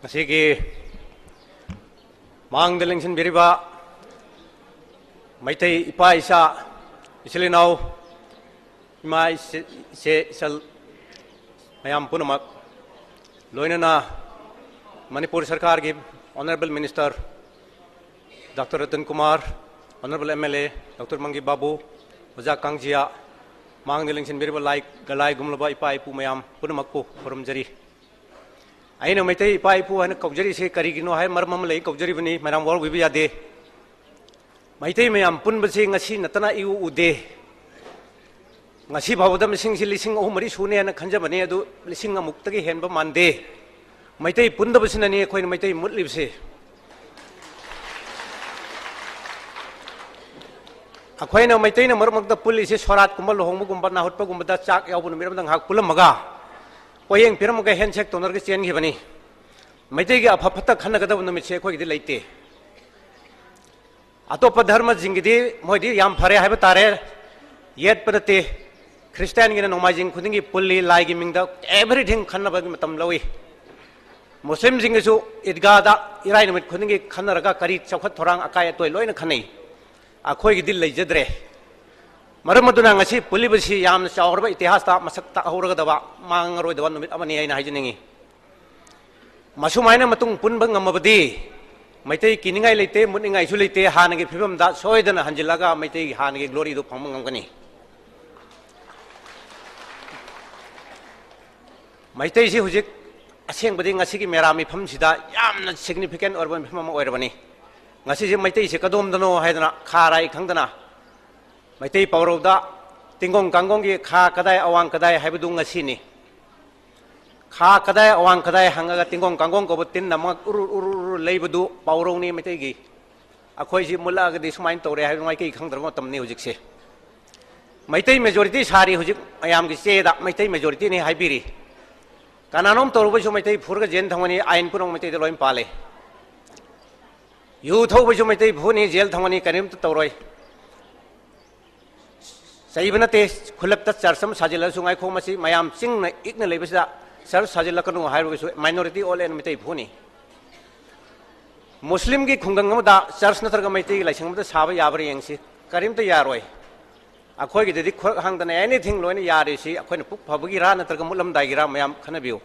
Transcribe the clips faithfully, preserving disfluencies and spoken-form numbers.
ꯉꯁꯤꯒꯤ ꯃꯥꯡꯗ ꯂꯦꯡꯁꯤꯟꯕꯤꯔꯤꯕ ꯃꯩꯇꯩ ꯏꯄꯥ ꯏꯆꯥ, ꯏꯆꯤꯜ ꯏꯅꯥꯎ, ꯏꯃꯥ ꯏꯆꯦ, ꯏꯆꯦ ꯏꯆꯜ ꯃꯌꯥꯝ ꯄꯨꯝꯅꯃꯛ, ꯂꯣꯏꯅꯅ ꯃꯅꯤꯄꯨꯔ ꯁꯔꯀꯥꯔꯒꯤ Honourable Minister Doctor Ratan Kumar, Honourable M L A Doctor ꯃꯪꯒꯤ ꯕꯥꯕꯨ, ꯑꯣꯖꯥ ꯀꯥꯡꯖꯤꯌꯥ, ꯃꯥꯡꯗ ꯂꯦꯡꯁꯤꯟꯕꯤꯔꯤꯕ ꯂꯥꯏ ꯒꯂꯥꯏꯒꯨꯝꯂꯕ ꯏꯄꯥ ꯏꯄꯨ ꯃꯌꯥꯝ ꯄꯨꯝꯅꯃꯛꯄꯨ ꯈꯨꯔꯨꯝꯖꯔꯤ꯫ ꯑꯩꯅ ꯃꯩꯇꯩ ꯏꯄꯥ ꯏꯄꯨ ꯍꯥꯏꯅ ꯀꯧꯖꯔꯤꯁꯤ ꯀꯔꯤꯒꯤꯅꯣ ꯍꯥꯏ ꯃꯔꯝ ꯑꯃ ꯂꯩ ꯀꯧꯖꯔꯤꯕꯅꯤ, ꯃꯌꯥꯝ ꯋꯥꯔꯧꯕꯤꯕ ꯌꯥꯗꯦ꯫ ꯃꯩꯇꯩ ꯃꯌꯥꯝ ꯄꯨꯟꯕꯁꯤ ꯉꯁꯤ ꯅꯠꯇꯅ ꯏꯎ ꯎꯗꯦ꯫ ꯉꯁꯤ ꯐꯥꯎꯕꯗ ꯃꯁꯤꯡꯁꯤ ꯂꯤꯁꯤꯡ ꯑꯍꯨꯝ ꯃꯔꯤ ꯁꯨꯅꯦꯅ ꯈꯟꯖꯕꯅꯤ, ꯑꯗꯨ ꯂꯤꯁꯤꯡ ꯑꯃꯨꯛꯇꯒꯤ ꯍꯦꯟꯕ ꯃꯥꯟꯗꯦ꯫ ꯃꯩꯇꯩ ꯄꯨꯟꯗꯕꯁꯤꯅꯅꯤ ꯑꯩꯈꯣꯏꯅ ꯃꯩꯇꯩ ꯃꯨꯠꯂꯤꯕꯁꯦ꯫ ꯑꯩꯈꯣꯏꯅ ꯃꯩꯇꯩꯅ ꯃꯔꯛ ꯃꯔꯛꯇ ꯄꯨꯜꯂꯤꯁꯦ ꯁꯣꯔꯥꯠꯀꯨꯝꯕ, ꯂꯨꯍꯣꯡꯕꯒꯨꯝꯕ, ꯅꯥꯍꯨꯠꯄꯒꯨꯝꯕꯗ ꯆꯥꯛ ꯌꯥꯎꯕ ꯅꯨꯃꯤꯠ ꯑꯃꯗ ꯉꯥꯏꯍꯥꯛ ꯄꯨꯜꯂꯝꯃꯒ ꯄꯣꯌꯦꯡ ꯄꯤꯔꯝꯃꯒ handshake ꯇꯧꯅꯔꯒ ꯆꯦꯟꯈꯤꯕꯅꯤ꯫ ꯃꯩꯇꯩꯒꯤ ꯑꯐ ꯐꯠꯇ ꯈꯟꯅꯒꯗꯕ ꯅꯨꯃꯤꯠꯁꯦ ꯑꯩꯈꯣꯏꯒꯤꯗꯤ ꯂꯩꯇꯦ꯫ ꯑꯇꯣꯞꯄ ꯙꯔꯃꯁꯤꯡꯒꯤꯗꯤ ꯃꯣꯏꯗꯤ ꯌꯥꯝ ꯐꯔꯦ ꯍꯥꯏꯕ ꯇꯥꯔꯦ, ꯌꯦꯠꯄ ꯅꯠꯇꯦ꯫ ꯈ꯭ꯔꯤꯁꯇꯤꯌꯥꯟꯒꯤꯅ ꯅꯣꯡꯃꯥꯏꯖꯤꯡ ꯈꯨꯗꯤꯡꯒꯤ ꯄꯨꯜꯂꯤ, ꯂꯥꯏꯒꯤ ꯃꯤꯡꯗ everything ꯈꯟꯅꯕꯒꯤ ꯃꯇꯝ ꯂꯧꯏ꯫ ꯃꯨꯁꯂꯤꯝꯁꯤꯡꯒꯤꯁꯨ ꯏꯗꯒꯥꯗ ꯏꯔꯥꯏ ꯅꯨꯃꯤꯠ ꯈꯨꯗꯤꯡꯒꯤ ꯈꯟꯅꯔꯒ ꯀꯔꯤ ꯆꯥꯎꯈꯠ ꯊꯧꯔꯥꯡ ꯑꯀꯥꯏ ꯑꯇꯣꯏ ꯂꯣꯏꯅ ꯈꯟꯅꯩ꯫ ꯑꯩꯈꯣꯏꯒꯤꯗꯤ ꯂꯩꯖꯗ꯭ꯔꯦ꯫ ꯃꯔꯝ ꯑꯗꯨꯅ ꯉꯁꯤ ꯄꯨꯜꯂꯤꯕꯁꯤ ꯌꯥꯝꯅ ꯆꯥꯎꯔꯕ ꯏꯇꯤꯍꯥꯁꯇ ꯃꯁꯛ ꯇꯥꯛꯍꯧꯔꯒꯗꯕ, ꯃꯥꯡꯉꯔꯣꯏꯗꯕ ꯅꯨꯃꯤꯠ ꯑꯃꯅꯤ ꯍꯥꯏꯅ ꯍꯥꯏꯖꯅꯤꯡꯏ꯫ ꯃꯁꯨꯃꯥꯏꯅ ꯃꯇꯨꯡ ꯄꯨꯟꯕ ꯉꯝꯃꯕꯗꯤ ꯃꯩꯇꯩ ꯀꯤꯅꯤꯡꯉꯥꯏ ꯂꯩꯇꯦ, ꯃꯨꯠꯅꯤꯡꯉꯥꯏꯁꯨ ꯂꯩꯇꯦ, ꯍꯥꯟꯅꯒꯤ ꯐꯤꯕꯝꯗ ꯁꯣꯏꯗꯅ ꯍꯟꯖꯤꯜꯂꯒ ꯃꯩꯇꯩꯒꯤ ꯍꯥꯟꯅꯒꯤ gloryꯗꯨ ꯐꯪꯕ ꯉꯝꯒꯅꯤ꯫ ꯃꯩꯇꯩꯁꯤ ꯍꯧꯖꯤꯛ ꯑꯁꯦꯡꯕꯗꯤ ꯉꯁꯤꯒꯤ ꯃꯦꯔꯥ ꯃꯤꯐꯝꯁꯤꯗ ꯌꯥꯝꯅ significant ꯑꯣꯏꯔꯕ ꯃꯤꯐꯝ ꯑꯃ ꯑꯣꯏꯔꯕꯅꯤ꯫ ꯉꯁꯤꯁꯦ ꯃꯩꯇꯩꯁꯦ ꯀꯗꯣꯝꯗꯅꯣ ꯍꯥꯏꯗꯅ ꯈꯥ ꯔꯥꯏ ꯈꯪꯗꯅ ꯃꯩꯇꯩ ꯄꯥꯎꯔꯧꯗ ꯇꯤꯡꯒꯣꯡ ꯀꯥꯡꯒꯣꯡꯒꯤ ꯈꯥ ꯀꯗꯥꯏ ꯑꯋꯥꯡ ꯀꯗꯥꯏ ꯍꯥꯏꯕꯗꯨ ꯉꯁꯤꯅꯤ꯫ ꯈꯥ ꯀꯗꯥꯏ ꯑꯋꯥꯡ ꯀꯗꯥꯏ ꯍꯪꯉꯒ ꯇꯤꯡꯒꯣꯡ ꯀꯥꯡꯒꯣꯡ ꯀꯧꯕ ꯇꯤꯟ ꯑꯃ ꯎꯔꯨ ꯎꯔꯨ ꯎꯔꯨ ꯂꯩꯕꯗꯨ ꯄꯥꯎꯔꯧꯅꯤ ꯃꯩꯇꯩꯒꯤ꯫ ꯑꯩꯈꯣꯏꯁꯤ ꯃꯨꯠꯂꯛꯑꯒꯗꯤ ꯁꯨꯃꯥꯏꯅ ꯇꯧꯔꯦ ꯍꯥꯏꯕ ꯃꯥꯏꯀꯩ ꯈꯪꯗ꯭ꯔꯕ ꯃꯇꯝꯅꯤ ꯍꯧꯖꯤꯛꯁꯦ꯫ ꯃꯩꯇꯩ majority ꯁꯥꯔꯤ ꯍꯧꯖꯤꯛ ꯃꯌꯥꯝꯒꯤ ꯆꯦꯗ ꯃꯩꯇꯩ majorityꯅꯤ ꯍꯥꯏꯕꯤꯔꯤ꯫ ꯀꯅꯥꯅꯣꯝ ꯇꯧꯔꯨꯕꯁꯨ ꯃꯩꯇꯩ ꯐꯨꯔꯒ ꯖꯦꯜ ꯊꯝꯒꯅꯤ, ꯑꯥꯏꯟ ꯄꯨꯝꯅꯃꯛ ꯃꯩꯇꯩꯗ ꯂꯣꯏ ꯄꯥꯜꯂꯦ꯫ ꯌꯨ ꯊꯧꯕꯁꯨ ꯃꯩꯇꯩ ꯐꯨꯅꯤ, ꯖꯦꯜ ꯊꯝꯒꯅꯤ, ꯀꯔꯤꯝꯇ ꯇꯧꯔꯣꯏ꯫ ꯆꯩꯕ ꯅꯠꯇꯦ, ꯈꯨꯜꯂꯛꯇ church ꯑꯃ ꯁꯥꯖꯤꯜꯂꯁꯨ ꯉꯥꯏꯈꯣ, ꯃꯁꯤ ꯃꯌꯥꯝ ꯆꯤꯡꯅ ꯏꯛꯅ ꯂꯩꯕꯁꯤꯗ ꯆꯔꯆ ꯁꯥꯖꯤꯜꯂꯛꯀꯅꯨ ꯍꯥꯏꯔꯒꯁꯨ minority ꯑꯣꯜꯂꯦꯅ ꯃꯩꯇꯩ ꯐꯨꯅꯤ꯫ ꯃꯨꯁꯂꯤꯝꯒꯤ ꯈꯨꯡꯒꯪ ꯑꯃꯗ ꯆꯔꯆ ꯅꯠꯇ꯭ꯔꯒ ꯃꯩꯇꯩꯒꯤ ꯂꯥꯏꯁꯪ ꯑꯃꯗ ꯁꯥꯕ ꯌꯥꯕ꯭ꯔꯥ ꯌꯦꯡꯁꯤ꯫ ꯀꯔꯤꯝꯇ ꯌꯥꯔꯣꯏ꯫ ꯑꯩꯈꯣꯏꯒꯤꯗꯗꯤ ꯈꯨꯔꯛ ꯍꯥꯡꯗꯅ anything ꯂꯣꯏꯅ ꯌꯥꯔꯤꯁꯤ ꯑꯩꯈꯣꯏꯅ ꯄꯨꯛ ꯐꯕꯒꯤꯔꯥ ꯅꯠꯇ꯭ꯔꯒ ꯃꯨꯠꯂꯝꯗꯥꯏꯒꯤꯔꯥ, ꯃꯌꯥꯝ ꯈꯟꯅꯕꯤꯌꯨ꯫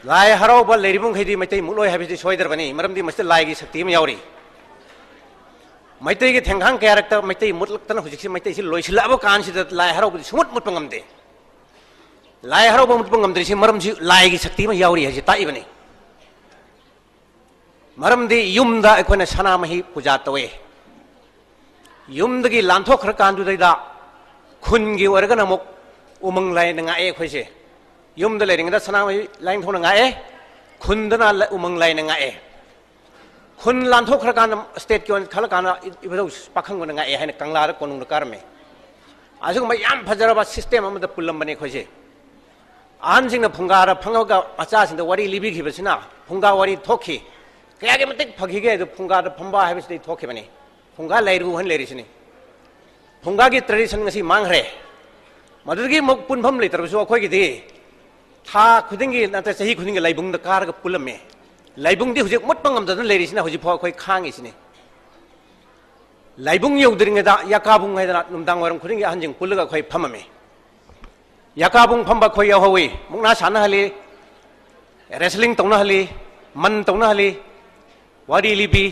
ꯂꯥꯏ ꯍꯔꯥꯎꯕ ꯂꯩꯔꯤꯕ ꯃꯈꯩꯗꯤ ꯃꯩꯇꯩ ꯃꯨꯠꯂꯣꯏ ꯍꯥꯏꯕꯁꯤꯗꯤ ꯁꯣꯏꯗ꯭ꯔꯕꯅꯤ, ꯃꯔꯝꯗꯤ ꯃꯁꯤꯗ ꯂꯥꯏꯒꯤ ꯁꯛꯇꯤ ꯑꯃ ꯌꯥꯎꯔꯤ꯫ ꯃꯩꯇꯩꯒꯤ ꯊꯦꯡꯈꯥꯡ ꯀꯌꯥꯔꯛꯇ ꯃꯩꯇꯩ ꯃꯨꯠꯂꯛꯇꯅ ꯍꯧꯖꯤꯛꯁꯤ ꯃꯩꯇꯩꯁꯤ ꯂꯣꯏꯁꯤꯜꯂꯛꯑꯕ ꯀꯥꯟꯁꯤꯗ ꯂꯥꯏ ꯍꯔꯥꯎꯕꯗꯤ ꯁꯨꯡꯃꯨꯠ ꯃꯨꯠꯄ ꯉꯝꯗꯦ꯫ ꯂꯥꯏ ꯍꯔꯥꯎꯕ ꯃꯨꯠꯄ ꯉꯝꯗ꯭ꯔꯤꯁꯤ ꯃꯔꯝꯁꯤ ꯂꯥꯏꯒꯤ ꯁꯛꯇꯤ ꯑꯃ ꯌꯥꯎꯔꯤ ꯍꯥꯏꯁꯤ ꯇꯥꯛꯏꯕꯅꯤ꯫ ꯃꯔꯝꯗꯤ ꯌꯨꯝꯗ ꯑꯩꯈꯣꯏꯅ ꯁꯅꯥꯃꯍꯤ ꯄꯨꯖꯥ ꯇꯧꯋꯦ꯫ ꯌꯨꯝꯗꯒꯤ ꯂꯥꯟꯊꯣꯛꯈ꯭ꯔꯀꯥꯟꯗꯨꯗꯩꯗ ꯈꯨꯟꯒꯤ ꯑꯣꯏꯔꯒꯅ ꯑꯃꯨꯛ ꯎꯃꯪ ꯂꯥꯏꯅ ꯉꯥꯛꯑꯦ ꯑꯩꯈꯣꯏꯁꯦ꯫ ꯌꯨꯝꯗ ꯂꯩꯔꯤꯉꯩꯗ ꯁꯅꯥꯃꯍꯤ ꯂꯥꯏꯅꯤꯡꯊꯧꯅ ꯉꯥꯛꯑꯦ, ꯈꯨꯟꯗꯅ ꯂ-, ꯎꯃꯪ ꯂꯥꯏꯅ ꯉꯥꯛꯑꯦ꯫ ꯈꯨꯟ ꯂꯥꯟꯊꯣꯛꯈ꯭ꯔꯀꯥꯟꯗ stateꯀꯤ ꯑꯣꯏꯅ ꯈꯜꯂꯀꯥꯟꯗ ꯏꯕꯨꯙꯧ ꯄꯥꯈꯪꯕꯅ ꯉꯥꯛꯑꯦ ꯍꯥꯏꯅ ꯀꯪꯂꯥꯗ ꯀꯣꯅꯨꯡꯗ ꯀꯥꯔꯝꯃꯦ꯫ ꯑꯁꯤꯒꯨꯝꯕ ꯌꯥꯝ ꯐꯖꯔꯕ system ꯑꯃꯗ ꯄꯨꯜꯂꯝꯕꯅꯤ ꯑꯩꯈꯣꯏꯁꯦ꯫ ꯑꯍꯟꯁꯤꯡꯅ ꯐꯨꯡꯒꯥꯗ ꯐꯝꯃꯒ ꯃꯆꯥꯁꯤꯡꯗ ꯋꯥꯔꯤ ꯂꯤꯕꯤꯈꯤꯕꯁꯤꯅ ꯐꯨꯡꯒꯥ ꯋꯥꯔꯤ ꯊꯣꯛꯈꯤ꯫ ꯀꯌꯥꯒꯤ ꯃꯇꯤꯛ ꯐꯈꯤꯒꯦ ꯑꯗꯨ ꯐꯨꯡꯒꯥꯗ ꯐꯝꯕ ꯍꯥꯏꯕꯁꯤꯗꯒꯤ ꯊꯣꯛꯈꯤꯕꯅꯤ꯫ ꯐꯨꯡꯒꯥ ꯂꯩꯔꯨ ꯍꯥꯏꯅ ꯂꯩꯔꯤꯁꯤꯅꯤ꯫ ꯐꯨꯡꯒꯥꯒꯤ tradition ꯉꯁꯤ ꯃꯥꯡꯈ꯭ꯔꯦ꯫ ꯃꯗꯨꯗꯒꯤ ꯑꯃꯨꯛ ꯄꯨꯟꯐꯝ ꯂꯩꯇ꯭ꯔꯕꯁꯨ ꯑꯩꯈꯣꯏꯒꯤꯗꯤ ꯊꯥ ꯈꯨꯗꯤꯡꯒꯤ ꯅꯠꯇ꯭ꯔ ꯆꯍꯤ ꯈꯨꯗꯤꯡꯒꯤ ꯂꯥꯏꯕꯨꯡꯗ ꯀꯥꯔꯒ ꯄꯨꯜꯂꯝꯃꯤ꯫ ꯂꯥꯏꯕꯨꯡꯗꯤ ꯍꯧꯖꯤꯛ ꯃꯨꯠꯄ ꯉꯝꯗꯗꯅ ꯂꯩꯔꯤꯁꯤꯅ ꯍꯧꯖꯤꯛꯐꯥꯎ ꯑꯩꯈꯣꯏ ꯈꯥꯡꯉꯤꯁꯤꯅꯤ꯫ ꯂꯥꯏꯕꯨꯡ ꯌꯧꯗ꯭ꯔꯤꯉꯩꯗ ꯌꯥꯀꯥꯕꯨꯡ ꯍꯥꯏꯗꯅ ꯅꯨꯡꯗꯥꯡ ꯋꯥꯏꯔꯝ ꯈꯨꯗꯤꯡꯒꯤ ꯑꯍꯟꯁꯤꯡ ꯄꯨꯜꯂꯒ ꯑꯩꯈꯣꯏ ꯐꯝꯃꯝꯃꯤ꯫ ꯌꯥꯀꯥꯕꯨꯡ ꯐꯝꯕ ꯑꯩꯈꯣꯏ ꯌꯥꯎꯍꯧꯋꯤ꯫ ꯃꯨꯛꯅꯥ ꯁꯥꯟꯅꯍꯜꯂꯤ, wrestling ꯇꯧꯅꯍꯜꯂꯤ, ꯃꯟ ꯇꯧꯅꯍꯜꯂꯤ, ꯋꯥꯔꯤ ꯂꯤꯕꯤ,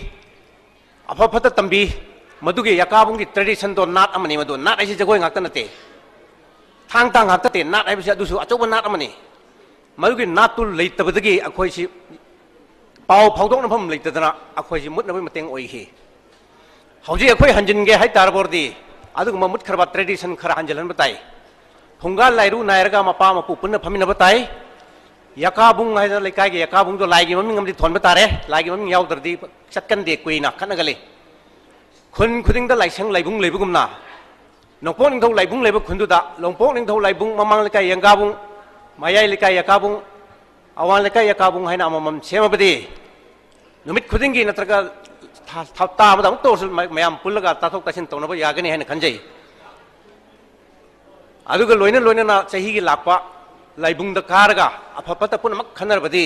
ꯑꯐ ꯐꯠꯇ ꯇꯝꯕꯤ꯫ ꯃꯗꯨꯒꯤ ꯌꯥꯀꯥꯕꯨꯡꯒꯤ traditionꯗꯣ ꯅꯥꯠ ꯑꯃꯅꯤ꯫ ꯃꯗꯨ ꯅꯥꯠ ꯍꯥꯏꯁꯤ ꯖꯒꯣꯏ ꯉꯥꯛꯇ ꯅꯠꯇꯦ, ꯊꯥꯡ ꯇꯥ ꯉꯥꯛꯇ ꯅꯠꯇꯦ, ꯅꯥꯠ ꯍꯥꯏꯕꯁꯤ ꯑꯗꯨꯁꯨ ꯑꯆꯧꯕ ꯅꯥꯠ ꯑꯃꯅꯤ꯫ ꯃꯗꯨꯒꯤ ꯅꯥꯠꯇꯨ ꯂꯩꯇꯕꯗꯒꯤ ꯑꯩꯈꯣꯏꯁꯤ ꯄꯥꯎ ꯐꯥꯎꯗꯣꯛꯅꯐꯝ ꯂꯩꯇꯗꯅ ꯑꯩꯈꯣꯏꯁꯤ ꯃꯨꯠꯅꯕꯒꯤ ꯃꯇꯦꯡ ꯑꯣꯏꯈꯤ꯫ ꯍꯧꯖꯤꯛ ꯑꯩꯈꯣꯏ ꯍꯟꯖꯤꯟꯒꯦ ꯍꯥꯏꯇꯥꯔꯕꯗꯤ ꯑꯗꯨꯒꯨꯝꯕ ꯃꯨꯠꯈ꯭ꯔꯕ tradition ꯈꯔ ꯍꯟꯖꯤꯜꯍꯟꯕ ꯇꯥꯏ꯫ ꯐꯨꯡꯒꯥ ꯂꯥꯏꯔꯨ ꯅꯥꯏꯔꯒ ꯃꯄꯥ ꯃꯄꯨ ꯄꯨꯟꯅ ꯐꯝꯃꯤꯟꯅꯕ ꯇꯥꯏ꯫ ꯌꯥꯀꯥꯕꯨꯡ ꯍꯥꯏꯗꯅ ꯂꯩꯀꯥꯏꯒꯤ ꯌꯥꯀꯥꯕꯨꯡꯗꯣ ꯂꯥꯏꯒꯤ ꯃꯃꯤꯡ ꯑꯃꯗꯤ ꯊꯣꯟꯕ ꯇꯥꯔꯦ꯫ ꯂꯥꯏꯒꯤ ꯃꯃꯤꯡ ꯌꯥꯎꯗ꯭ꯔꯗꯤ ꯆꯠꯀꯟꯗꯦ, ꯀꯨꯏꯅ ꯈꯠꯅꯒꯜꯂꯤ꯫ ꯈꯨꯟ ꯈꯨꯗꯤꯡꯗ ꯂꯥꯏꯁꯪ ꯂꯥꯏꯕꯨꯡ ꯂꯩꯕꯒꯨꯝꯅ ꯅꯣꯡꯄꯣꯛ ꯅꯤꯡꯊꯧ ꯂꯥꯏꯕꯨꯡ ꯂꯩꯕ ꯈꯨꯟꯗꯨꯗ ꯅꯣꯡꯄꯣꯛ ꯅꯤꯡꯊꯧ ꯂꯥꯏꯕꯨꯡ, ꯃꯃꯥꯡ ꯂꯩꯀꯥꯏ ꯌꯦꯡꯒꯥꯕꯨꯡ, ꯃꯌꯥꯏ ꯂꯩꯀꯥꯏ ꯌꯥꯀꯥꯕꯨꯡ, ꯑꯋꯥꯡ ꯂꯩꯀꯥꯏ ꯌꯥꯀꯥꯕꯨꯡ ꯍꯥꯏꯅ ꯑꯃꯃꯝ ꯁꯦꯝꯃꯕꯗꯤ ꯅꯨꯃꯤꯠ ꯈꯨꯗꯤꯡꯒꯤ ꯅꯠꯇ꯭ꯔꯒ ꯊꯥ-, ꯍꯞꯇꯥ ꯑꯃꯗ ꯑꯃꯨꯛꯇ ꯑꯣꯏꯔꯁꯨ ꯃ-, ꯃꯌꯥꯝ ꯄꯨꯜꯂꯒ ꯇꯥꯊꯣꯛ ꯇꯥꯁꯤꯟ ꯇꯧꯅꯕ ꯌꯥꯒꯅꯤ ꯍꯥꯏꯅ ꯈꯟꯖꯩ꯫ ꯑꯗꯨꯒ ꯂꯣꯏꯅ ꯂꯣꯏꯅꯅ ꯆꯍꯤꯒꯤ ꯂꯥꯛꯄ ꯂꯥꯏꯕꯨꯡꯗ ꯀꯥꯔꯒ ꯑꯐ ꯐꯠꯇ ꯄꯨꯝꯅꯃꯛ ꯈꯟꯅꯔꯕꯗꯤ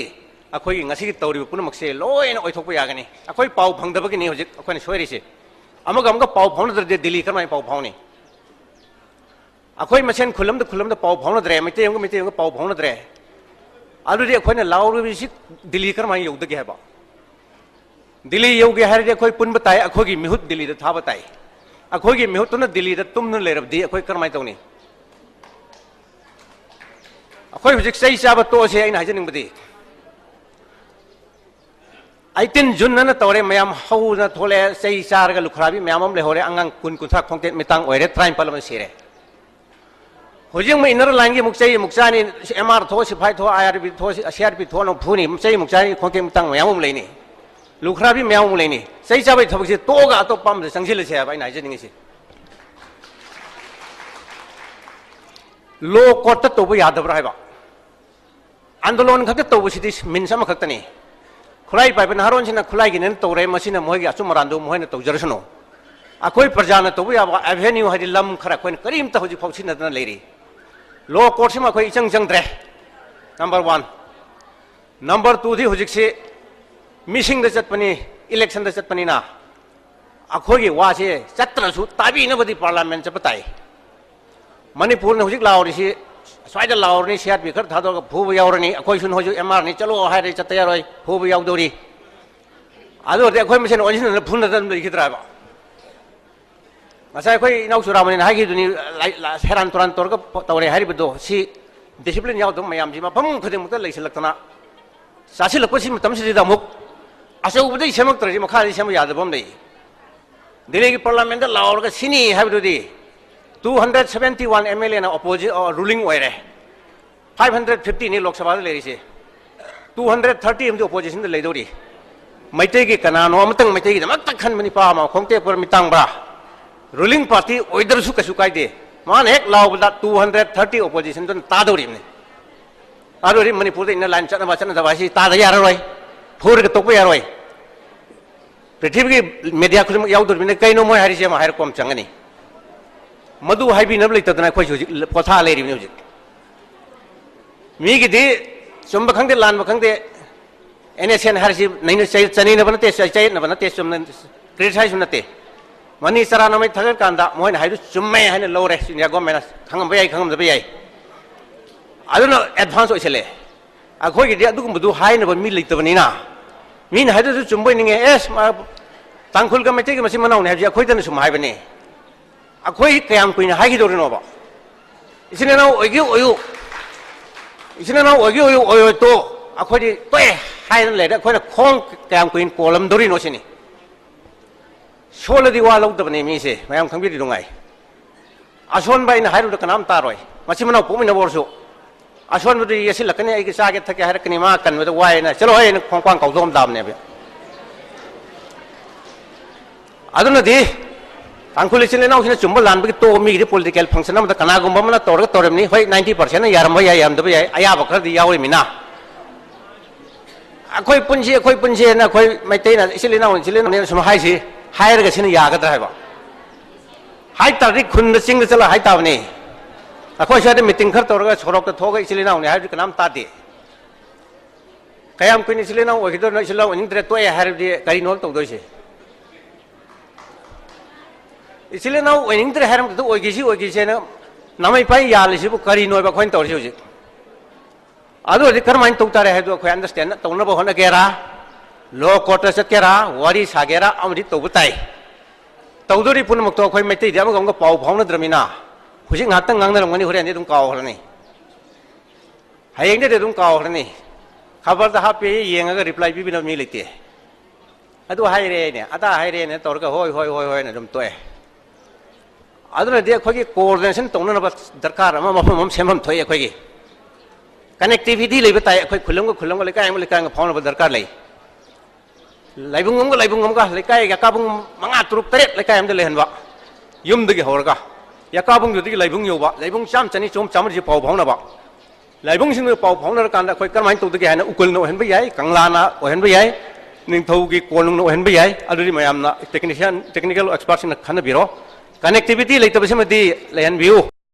ꯑꯩꯈꯣꯏꯒꯤ ꯉꯁꯤꯒꯤ ꯇꯧꯔꯤꯕ ꯄꯨꯝꯅꯃꯛꯁꯦ ꯂꯣꯏꯅ ꯑꯣꯏꯊꯣꯛꯄ ꯌꯥꯒꯅꯤ꯫ ꯑꯩꯈꯣꯏ ꯄꯥꯎ ꯐꯪꯗꯕꯒꯤꯅꯤ ꯍꯧꯖꯤꯛ ꯑꯩꯈꯣꯏꯅ ꯁꯣꯏꯔꯤꯁꯦ꯫ ꯑꯃꯒ ꯑꯃꯒ ꯄꯥꯎ ꯐꯥꯎꯅꯗ꯭ꯔꯗꯤ ꯗꯤꯜꯂꯤ ꯀꯔꯝꯍꯥꯏꯅ ꯄꯥꯎ ꯐꯥꯎꯅꯤ? ꯑꯩꯈꯣꯏ ꯃꯁꯦꯟ ꯈꯨꯜ ꯑꯃꯗ ꯈꯨꯜ ꯑꯃꯗ ꯄꯥꯎ ꯐꯥꯎꯅꯗ꯭ꯔꯦ, ꯃꯩꯇꯩ ꯑꯃꯒ ꯃꯩꯇꯩ ꯑꯃꯒ ꯄꯥꯎ ꯐꯥꯎꯅꯗ꯭ꯔꯦ꯫ ꯑꯗꯨꯗꯤ ꯑꯩꯈꯣꯏꯅ ꯂꯥꯎꯔꯤꯕꯁꯤ ꯗꯤꯜꯂꯤ ꯀꯔꯝꯍꯥꯏꯅ ꯌꯧꯗꯒꯦ ꯍꯥꯏꯕ? ꯗꯤꯜꯂꯤ ꯌꯧꯒꯦ ꯍꯥꯏꯔꯗꯤ ꯑꯩꯈꯣꯏ ꯄꯨꯟꯕ ꯇꯥꯏ, ꯑꯩꯈꯣꯏꯒꯤ ꯃꯤꯍꯨꯠ ꯗꯤꯜꯂꯤꯗ ꯊꯥꯕ ꯇꯥꯏ꯫ ꯑꯩꯈꯣꯏꯒꯤ ꯃꯤꯍꯨꯠꯇꯨꯅ ꯗꯤꯜꯂꯤꯗ ꯇꯨꯝꯅ ꯂꯩꯔꯕꯗꯤ ꯑꯩꯈꯣꯏ ꯀꯔꯝꯍꯥꯏꯅ ꯇꯧꯅꯤ? ꯑꯩꯈꯣꯏ ꯍꯧꯖꯤꯛ ꯆꯩ ꯆꯥꯕ ꯇꯣꯛꯑꯁꯦ꯫ ꯑꯩꯅ ꯍꯥꯏꯖꯅꯤꯡꯕꯗꯤ, eighteen June ꯑꯅ ꯇꯧꯔꯦ, ꯃꯌꯥꯝ ꯍꯧꯅ ꯊꯣꯛꯂꯛꯑꯦ, ꯆꯩ ꯆꯥꯔꯒ ꯂꯨꯈ꯭ꯔꯥꯕꯤ ꯃꯌꯥꯝ ꯑꯃ ꯂꯩꯍꯧꯔꯦ, ꯑꯉꯥꯡ ꯀꯨꯟ ꯀꯨꯟꯊ꯭ꯔꯥ ꯈꯣꯡꯇꯦꯛ ꯃꯤꯇꯥꯡ ꯑꯣꯏꯔꯦ, ꯇꯔꯥꯅꯤꯄꯥꯜ ꯑꯃ ꯁꯤꯔꯦ꯫ ꯍꯧꯖꯤꯛ ꯑꯃꯨꯛ inner line ꯒꯤ ꯑꯃꯨꯛ ꯆꯩ ꯑꯃꯨꯛ ꯆꯥꯅꯤ, M R ꯊꯣꯛꯑꯣ, ꯁꯤꯐꯥꯏ ꯊꯣꯛꯑꯣ, I R P ꯊꯣꯛꯑꯣ, C R P ꯊꯣꯛꯑꯣꯅ ꯐꯨꯅꯤ, ꯆꯩ ꯑꯃꯨꯛ ꯆꯥꯅꯤ, ꯈꯣꯡꯇꯦꯛ ꯃꯤꯇꯥꯡ ꯃꯌꯥꯝ ꯑꯃ ꯂꯩꯅꯤ, ꯂꯨꯈ꯭ꯔꯥꯕꯤ ꯃꯌꯥꯝ ꯑꯃ ꯂꯩꯅꯤ꯫ ꯆꯩ ꯆꯥꯕꯒꯤ ꯊꯕꯛꯁꯦ ꯇꯣꯛꯑꯒ ꯑꯇꯣꯞꯄ ꯑꯃꯗ ꯆꯪꯁꯤꯜꯂꯁꯦ ꯍꯥꯏꯕ ꯑꯩꯅ ꯍꯥꯏꯖꯅꯤꯡꯉꯤꯁꯦ꯫ Law court ꯇ ꯇꯧꯕ ꯌꯥꯗꯕ꯭ꯔꯥ ꯍꯥꯏꯕ? ꯑꯟꯗꯣꯂꯣꯟ ꯈꯛꯇ ꯇꯧꯕꯁꯤꯗꯤ means ꯑꯃꯈꯛꯇꯅꯤ꯫ ꯈꯨꯠꯂꯥꯏ ꯄꯥꯏꯕ ꯅꯍꯥꯔꯣꯟꯁꯤꯅ ꯈꯨꯠꯂꯥꯏꯒꯤꯅꯦꯅ ꯇꯧꯔꯦ, ꯃꯁꯤꯅ ꯃꯈꯣꯏꯒꯤ ꯑꯆꯨꯝ ꯑꯔꯥꯟꯗꯨ ꯃꯈꯣꯏꯅ ꯇꯧꯖꯔꯁꯅꯨ꯫ ꯑꯩꯈꯣꯏ ꯄ꯭ꯔꯖꯥꯅ ꯇꯧꯕ ꯌꯥꯕ avenue ꯍꯥꯏꯗꯤ ꯂꯝ ꯈꯔ ꯑꯩꯈꯣꯏꯅ ꯀꯔꯤꯝꯇ ꯍꯧꯖꯤꯛ ꯐꯥꯎ ꯁꯤꯖꯤꯟꯅꯗꯅ ꯂꯩꯔꯤ꯫ Law court ꯁꯤꯃ ꯑꯩꯈꯣꯏ ꯏꯆꯪ ꯆꯪꯗ꯭ꯔꯦ, number one꯫ Number two ꯗꯤ ꯍꯧꯖꯤꯛꯁꯤ ꯃꯤꯁꯤꯡꯗ ꯆꯠꯄꯅꯤ, election ꯗ ꯆꯠꯄꯅꯤꯅ ꯑꯩꯈꯣꯏꯒꯤ ꯋꯥꯁꯦ ꯆꯠꯇ꯭ꯔꯁꯨ ꯇꯥꯕꯤꯅꯕꯗꯤ parliament ꯆꯠꯄ ꯇꯥꯏ꯫ ꯃꯅꯤꯄꯨꯔꯅ ꯍꯧꯖꯤꯛ ꯂꯥꯎꯔꯤꯁꯤ, ꯁ꯭ꯋꯥꯏꯗ ꯂꯥꯎꯔꯅꯤ, C R P ꯈꯔ ꯊꯥꯗꯣꯛꯑꯒ ꯐꯨꯕ ꯌꯥꯎꯔꯅꯤ, ꯑꯩꯈꯣꯏꯁꯨ ꯍꯧꯖꯤꯛ M R ꯅꯤ ꯆꯠꯂꯣ ꯍꯥꯏꯔꯦ ꯆꯠꯇ ꯌꯥꯔꯣꯏ, ꯐꯨꯕ ꯌꯥꯎꯗꯧꯔꯤ꯫ ꯑꯗꯨ ꯑꯣꯏꯔꯗꯤ ꯑꯩꯈꯣꯏ ꯃꯁꯦꯟ ꯑꯣꯟꯁꯤꯟꯅꯗꯅ ꯐꯨꯅꯗꯅ ꯂꯩꯈꯤꯗ꯭ꯔꯥ ꯍꯥꯏꯕ? ꯉꯁꯥꯏ ꯑꯩꯈꯣꯏ ꯏꯅꯥꯎ ꯆꯨꯔꯥꯃꯅꯤꯅ ꯍꯥꯏꯈꯤꯗꯨꯅꯤ, ꯂꯥꯏ-, ꯂꯥ-, ꯁꯦꯔꯥꯟ ꯇꯨꯔꯥꯟ ꯇꯧꯔꯒ ꯇꯧꯔꯦ ꯍꯥꯏꯔꯤꯕꯗꯣ, ꯁꯤ discipline ꯌꯥꯎꯗꯕ ꯃꯌꯥꯝꯁꯤ ꯃꯐꯝ ꯈꯨꯗꯤꯡꯃꯛꯇ ꯂꯩꯁꯤꯜꯂꯛꯇꯅ ꯆꯥꯁꯤꯜꯂꯛꯄꯁꯤ ꯃꯇꯝꯁꯤꯗ ꯑꯃꯨꯛ ꯑꯆꯧꯕꯗꯒꯤ ꯁꯦꯝꯃꯛꯇ꯭ꯔꯗꯤ ꯃꯈꯥꯗꯒꯤ ꯁꯦꯝꯕ ꯌꯥꯗꯕ ꯑꯃ ꯂꯩ꯫ ꯗꯤꯜꯂꯤꯒꯤ parliament ꯇ ꯂꯥꯎꯔꯒ ꯁꯤꯅꯤ ꯍꯥꯏꯕꯗꯨꯗꯤ two hundred seventy one M L A ꯅ opposi-, ꯑ, ruling ꯑꯣꯏꯔꯦ, five hundred fifty ꯅꯤ ꯂꯣꯛ ꯁꯚꯥꯗ ꯂꯩꯔꯤꯁꯦ, two hundred thirty ꯑꯃꯗꯤ opposition ꯗ ꯂꯩꯗꯧꯔꯤ꯫ ꯃꯩꯇꯩꯒꯤ ꯀꯅꯥꯅꯣ ꯑꯃꯇꯪ ꯃꯩꯇꯩꯒꯤꯗꯃꯛꯇ ꯈꯟꯕ ꯅꯤꯄꯥ ꯑꯃ, ꯈꯣꯡꯇꯦꯛꯄ꯭ꯔꯥ ꯃꯤꯇꯥꯡꯕ꯭ꯔꯥ, ruling party ꯑꯣꯏꯗ꯭ꯔꯁꯨ ꯀꯩꯁꯨ ꯀꯥꯏꯗꯦ, ꯃꯥꯅ ꯍꯦꯛ ꯂꯥꯎꯕꯗ two hundred thirty opposition ꯗꯨꯅ ꯇꯥꯗꯧꯔꯤꯕꯅꯤ꯫ ꯑꯗꯨ ꯑꯣꯏꯔꯗꯤ ꯃꯅꯤꯄꯨꯔꯗ inner line ꯆꯠꯅꯕ ꯆꯠꯅꯗꯕ ꯍꯥꯏꯁꯤ ꯇꯥꯗ ꯌꯥꯔꯔꯣꯏ, ꯐꯨꯔꯒ ꯇꯣꯛꯄ ꯌꯥꯔꯣꯏ꯫ ꯄ꯭ꯔꯤꯊꯤꯕꯤꯒꯤ media ꯈꯨꯗꯤꯡꯃꯛ ꯌꯥꯎꯗꯣꯔꯤꯕꯅꯤ꯫ ꯀꯩꯅꯣ ꯃꯣꯏ ꯍꯥꯏꯔꯤꯁꯦ ꯑꯃ ꯍꯥꯏꯔꯛꯄ ꯑꯃ ꯆꯪꯒꯅꯤ꯫ ꯃꯗꯨ ꯍꯥꯏꯕꯤꯅꯕ ꯂꯩꯇꯗꯅ ꯑꯩꯈꯣꯏꯁꯨ ꯍꯧꯖꯤꯛ ꯄꯣꯊꯥ ꯂꯩꯔꯤꯕꯅꯤ꯫ ꯍꯧꯖꯤꯛ ꯃꯤꯒꯤꯗꯤ ꯆꯨꯝꯕ ꯈꯪꯗꯦ, ꯂꯥꯟꯕ ꯈꯪꯗꯦ, ꯑꯦꯟ ꯑꯦꯁ ꯑꯦꯟ ꯍꯥꯏꯔꯤꯁꯤ ꯅꯩꯅ-, ꯆꯩ-, ꯆꯅꯩꯅꯕ ꯅꯠꯇꯦ, ꯆꯩ-, ꯆꯌꯦꯠꯅꯕ ꯅꯠꯇꯦ, ꯆꯨꯝꯅ criticizeꯁꯨ ꯅꯠꯇꯦ꯫ ꯃꯅꯤ ꯆꯔꯥ ꯅꯃꯩ ꯊꯥꯒꯠꯀꯥꯟꯗ ꯃꯣꯏꯅ ꯍꯥꯏꯗꯨ ꯆꯨꯝꯃꯦ ꯍꯥꯏꯅ ꯂꯧꯔꯦ꯫ ꯏꯟꯗꯤꯌꯥ ꯒꯣꯔꯃꯦꯟꯅ ꯈꯪꯉꯝꯕ ꯌꯥꯏ, ꯈꯪꯉꯝꯗꯕ ꯌꯥꯏ꯫ ꯑꯗꯨꯅ ꯑꯦꯗꯚꯥꯟꯁ ꯑꯣꯏꯁꯜꯂꯦ꯫ ꯑꯩꯈꯣꯏꯒꯤꯗꯤ ꯑꯗꯨꯒꯨꯝꯕꯗꯨ ꯍꯥꯏꯅꯕ ꯃꯤ ꯂꯩꯇꯕꯅꯤꯅ, ꯃꯤꯅ ꯍꯥꯏꯗꯨꯁꯨ ꯆꯨꯝꯕꯣꯏ ꯅꯤꯡꯉꯦ꯫ ꯑꯦꯁ, ꯃꯥ ꯇꯥꯡꯈꯨꯜꯒ ꯃꯩꯇꯩꯒ ꯃꯆꯤꯟ ꯃꯅꯥꯎꯅꯤ ꯍꯥꯏꯕꯁꯦ ꯑꯩꯈꯣꯏꯗꯅ ꯁꯨꯝ ꯍꯥꯏꯕꯅꯤ꯫ ꯑꯩꯈꯣꯏ ꯀꯌꯥꯝ ꯀꯨꯏꯅ ꯍꯥꯏꯈꯤꯗꯧꯔꯤꯅꯣꯕ? ꯏꯆꯤꯟ ꯏꯅꯥꯎ ꯑꯣꯏꯒꯦ ꯑꯣꯏꯌꯨ, ꯏꯆꯤꯟ ꯏꯅꯥꯎ ꯑꯣꯏꯒꯦ ꯑꯣꯏꯌꯨ, ꯑꯣꯏꯔꯣꯏ ꯇꯣ, ꯑꯩꯈꯣꯏꯗꯤ ꯇꯣꯛꯑꯦ ꯍꯥꯏꯗꯅ ꯂꯩꯔꯦ꯫ ꯑꯩꯈꯣꯏꯅ ꯈꯣꯡ ꯀꯌꯥꯝ ꯀꯨꯏꯅ ꯀꯣꯜꯂꯝꯗꯧꯔꯤꯅꯣ ꯁꯤꯅꯤ꯫ ꯁꯣꯜꯂꯗꯤ ꯋꯥ ꯂꯧꯗꯕꯅꯤ ꯃꯤꯁꯦ, ꯃꯌꯥꯝ ꯈꯪꯕꯤꯔꯤ ꯅꯨꯡꯉꯥꯏ꯫ ꯑꯁꯣꯟꯕ ꯑꯩꯅ ꯍꯥꯏꯔꯨꯕꯗ ꯀꯅꯥꯝ ꯇꯥꯔꯣꯏ, ꯃꯆꯤꯟ ꯃꯅꯥꯎ ꯄꯣꯛꯃꯤꯟꯅꯕ ꯑꯣꯏꯔꯁꯨ꯫ ꯑꯁꯣꯟꯕꯗꯨ ꯌꯦꯠꯁꯤꯜꯂꯛꯀꯅꯤ, ꯑꯩꯒꯤ ꯆꯥꯒꯦ ꯊꯛꯀꯦ ꯍꯥꯏꯔꯛꯀꯅꯤ, ꯃꯥ ꯀꯟꯕꯗ ꯋꯥꯏꯅ, "ꯆꯠꯂꯣ ꯍꯣꯏ" ꯑꯩꯅ ꯈꯣꯡꯄꯥꯡ ꯀꯥꯎꯊꯣꯛꯑꯝ ꯇꯥꯕꯅꯦꯕ꯫ ꯑꯗꯨꯅꯗꯤ ꯇꯥꯡꯈꯨꯜ ꯏꯆꯤꯜ ꯏꯅꯥꯎꯁꯤꯅ ꯆꯨꯝꯕ ꯂꯥꯟꯕꯒꯤ ꯇꯣꯛꯑ, ꯃꯤꯒꯤꯗꯤ political function ꯑꯃꯗ ꯀꯅꯥꯒꯨꯝꯕ ꯑꯃꯅ ꯇꯧꯔꯒ ꯇꯧꯔꯤꯕꯅꯤ꯫ ꯍꯣꯏ, ninety percentꯅ ꯌꯥꯔꯝꯕ ꯌꯥꯏ, ꯌꯥꯔꯝꯗꯕ ꯌꯥꯏ, ꯑꯌꯥꯕ ꯈꯔꯗꯤ ꯌꯥꯎꯔꯤꯃꯤꯅ꯫ ꯑꯩꯈꯣꯏ ꯄꯨꯟꯁꯤ, ꯑꯩꯈꯣꯏ ꯄꯨꯟꯁꯤꯅ ꯑꯩꯈꯣꯏ ꯃꯩꯇꯩꯅ ꯏꯆꯤꯜ ꯏꯅꯥꯎ, ꯏꯆꯤꯜ ꯏꯅꯥꯎꯅꯦꯅ ꯁꯨꯝ ꯍꯥꯏꯁꯤ, ꯍꯥꯏꯔꯒ ꯁꯤꯅ ꯌꯥꯒꯗ꯭ꯔꯥ ꯍꯥꯏꯕ? ꯍꯥꯏ ꯇꯥꯔꯗꯤ ꯈꯨꯟꯗ, ꯆꯤꯡꯗ ꯆꯠꯂ ꯍꯥꯏ ꯇꯥꯕꯅꯤ꯫ ꯑꯩꯈꯣꯏ ꯁ꯭ꯋꯥꯏꯗ meeting ꯈꯔ ꯇꯧꯔꯒ ꯁꯣꯔꯣꯛꯇ ꯊꯣꯛꯑꯒ ꯏꯆꯤꯜ ꯏꯅꯥꯎꯅꯤ ꯍꯥꯏꯕꯗꯤ ꯀꯅꯥꯝ ꯇꯥꯗꯦ꯫ ꯀꯌꯥꯝ ꯀꯨꯏꯅ ꯏꯆꯤꯜ ꯏꯅꯥꯎ ꯑꯣꯏꯈꯤꯗꯣꯏꯅꯣ? ꯏꯆꯤꯜ ꯏꯅꯥꯎ ꯑꯣꯏꯅꯤꯡꯗ꯭ꯔꯦ, ꯇꯣꯛꯑꯦ ꯍꯥꯏꯔꯗꯤ ꯀꯔꯤꯅꯣ ꯇꯧꯗꯣꯏꯁꯦ? ꯏꯆꯤꯜ ꯏꯅꯥꯎ ꯑꯣꯏꯅꯤꯡꯗ꯭ꯔꯦ ꯍꯥꯏꯔꯝꯕꯗꯨ ꯑꯣꯏꯈꯤꯁꯤ ꯑꯣꯏꯈꯤꯁꯦꯅ ꯅꯃꯩ ꯄꯥꯏ ꯌꯥꯜꯂꯤꯁꯤꯕꯨ ꯀꯔꯤꯅꯣꯕ ꯑꯩꯈꯣꯏꯅ ꯇꯧꯔꯤꯁꯤ ꯍꯧꯖꯤꯛ? ꯑꯗꯨ ꯑꯣꯏꯔꯗꯤ ꯀꯔꯝꯍꯥꯏꯅ ꯇꯧ ꯇꯥꯔꯦ ꯍꯥꯏꯕꯗꯨ ꯑꯩꯈꯣꯏ understand ꯇꯧꯅꯕ ꯍꯣꯠꯅꯒꯦꯔꯥ, law courtꯇ ꯆꯠꯀꯦꯔꯥ, ꯋꯥꯔꯤ ꯁꯥꯒꯦꯔꯥ, ꯑꯃꯗꯤ ꯇꯧꯕ ꯇꯥꯏ꯫ ꯇꯧꯗꯣꯔꯤ ꯄꯨꯝꯅꯃꯛꯇꯣ ꯑꯩꯈꯣꯏ ꯃꯩꯇꯩꯗꯤ ꯑꯃꯒ ꯑꯃꯒ ꯄꯥꯎ ꯐꯥꯎꯅꯗ꯭ꯔꯃꯤꯅ ꯍꯧꯖꯤꯛ ꯉꯥꯏꯍꯥꯛꯇꯪ ꯉꯥꯡꯅꯔꯝꯒꯅꯤ, ꯍꯣꯔꯦꯟꯗꯤ ꯑꯗꯨꯝ ꯀꯥꯎꯈ꯭ꯔꯅꯤ꯫ ꯍꯌꯦꯡꯗꯗꯤ ꯑꯗꯨꯝ ꯀꯥꯎꯈ꯭ꯔꯅꯤ꯫ ꯈꯕꯔꯗ ꯍꯥꯞꯄꯦ, ꯌꯦꯡꯉꯒ reply ꯄꯤꯕꯤꯅꯕ ꯃꯤ ꯂꯩꯇꯦ꯫ ꯑꯗꯨ ꯍꯥꯏꯔꯦꯅꯦ, ꯑꯗꯥ ꯍꯥꯏꯔꯦꯅꯦ ꯇꯧꯔꯒ ꯍꯣꯏ, ꯍꯣꯏ, ꯍꯣꯏ, ꯍꯣꯏꯅ ꯑꯗꯨꯝ ꯇꯣꯛꯑꯦ꯫ ꯑꯗꯨꯅꯗꯤ ꯑꯩꯈꯣꯏꯒꯤ coordination ꯇꯧꯅꯅꯕ ꯗꯔꯀꯥꯔ ꯑꯃ, ꯃꯐꯝ ꯑꯃ ꯁꯦꯝꯐꯝ ꯊꯣꯛꯑꯦ꯫ ꯑꯩꯈꯣꯏꯒꯤ connectivity ꯂꯩꯕ ꯇꯥꯏ꯫ ꯑꯩꯈꯣꯏ ꯈꯨꯜ ꯑꯃꯒ ꯈꯨꯜ ꯑꯃꯒ, ꯂꯩꯀꯥꯏ ꯑꯃꯒ ꯂꯩꯀꯥꯏ ꯑꯃꯒ ꯐꯥꯎꯅꯕ ꯗꯔꯀꯥꯔ ꯂꯩ꯫ ꯂꯥꯏꯕꯨꯡ ꯑꯃꯒ ꯂꯥꯏꯕꯨꯡ ꯑꯃꯒ, ꯂꯩꯀꯥꯏ ꯌꯥꯀꯥꯕꯨꯡ ꯃꯉꯥ, ꯇꯔꯨꯛ, ꯇꯔꯦꯠ ꯂꯩꯀꯥꯏ ꯑꯃꯗ ꯂꯩꯍꯟꯕ, ꯌꯨꯝꯗꯒꯤ ꯍꯧꯔꯒ ꯌꯥꯀꯥꯕꯨꯡꯗꯨꯗꯒꯤ ꯂꯥꯏꯕꯨꯡ ꯌꯧꯕ, ꯂꯥꯏꯕꯨꯡ ꯆꯥꯝꯃ, ꯆꯅꯤ, ꯆꯍꯨꯝ, ꯆꯥꯝꯃꯔꯤꯁꯤ ꯄꯥꯎ ꯐꯥꯎꯅꯕ, ꯂꯥꯏꯕꯨꯡꯁꯤꯡꯗꯨ ꯄꯥꯎ ꯐꯥꯎꯅꯔꯀꯥꯟꯗ ꯑꯩꯈꯣꯏ ꯀꯔꯝꯍꯥꯏꯅ ꯇꯧꯗꯒꯦ ꯍꯥꯏꯅ ꯎꯀꯤꯜꯅ ꯑꯣꯏꯍꯟꯕ ꯌꯥꯏ, ꯀꯪꯂꯥꯅ ꯑꯣꯏꯍꯟꯕ ꯌꯥꯏ, ꯅꯤꯡꯊꯧꯒꯤ ꯀꯣꯅꯨꯡꯅ ꯑꯣꯏꯍꯟꯕ ꯌꯥꯏ꯫ ꯑꯗꯨꯗꯤ ꯃꯌꯥꯝꯅ technician, technical expertꯁꯤꯡꯅ ꯈꯟꯅꯕꯤꯔꯣ꯫ ꯀꯅꯦꯛꯇꯤꯕꯤꯇꯤ ꯂꯩꯇꯕꯁꯤꯃꯗꯤ ꯂꯩꯍꯟꯕꯤꯌꯨ꯫